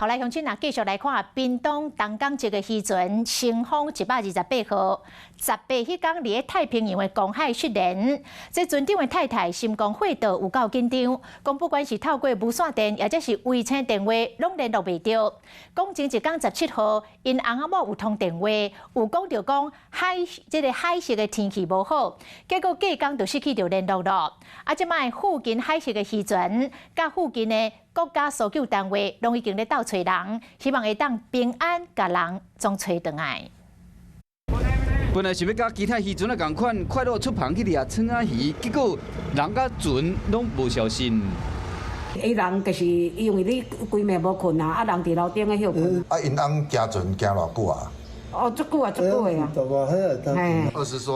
好來，鄉親啊，繼續來看屏東東港籍的漁船升風128號，18彼工佇咧太平洋的公海失聯。這船長的太太心肝火著有夠緊張，講不管是透過無線電，抑者是衛星電話，攏聯絡袂著。講前一工17號，𪜶翁仔某有通電話，有講著講海這个海域的天氣無好，結果隔工就失去著聯絡囉。啊，這擺附近海域的漁船，佮附近的國家搜救單位攏已經咧鬥揣人，希望會當平安共人總揣轉來。本來想欲佮其他漁船仔仝款，快樂出帆去掠創仔魚，結果人佮船攏無消息。伊人就是因為你規暝無睏啊，啊人佇樓頂咧歇睏。啊，𪜶翁行船行偌久啊？哦，足久啊，足久的啊。嘿。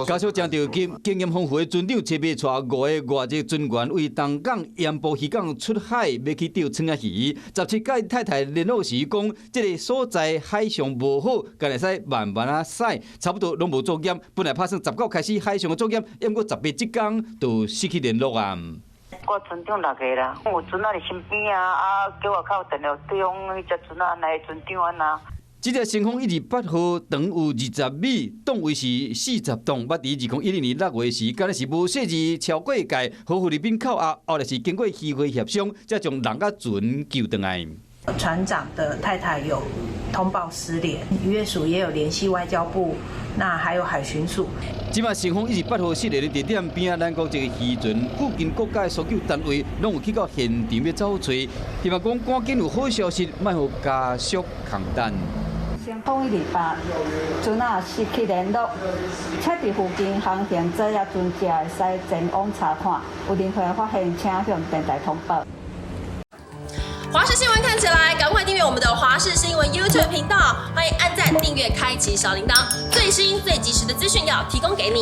家屬誠著急，經驗豐富的船長齊備帶五个外籍船員為東港鹽埔漁港出海，欲去釣創仔魚。17佮太太聯絡時講，這个所在海象無好，敢會使慢慢仔駛，差不多攏無作業。本來拍算19開始海上的作業，毋過18這工就失去聯絡啊。我船長六個啦，有船仔佇身邊啊，啊叫外口電話對方彼隻船仔來船長按那。這隻升風128號長有20米，檔位是40檔。捌佇2010年6月時，敢若是無設置超過界，予菲律賓扣押，後來是經過漁會協商，才將人佮船救轉來。船長的太太有通報失聯，漁業署也有聯繫外交部，那還有海巡署。這擺升風128號失聯的地點邊仔，咱國這个漁船附近國家的搜救單位攏有去到現場欲走揣，希望講趕緊有好消息，莫予家屬空等。升風128船仔失去聯絡，請佇附近航行作業船隻會使前往查看，有任何發現，請向電台通報。華視新聞看起來，趕快訂閱我們的華視新聞 YouTube 頻道，歡迎按讚、訂閱、開啟小鈴鐺，最新最及時的資訊要提供給你。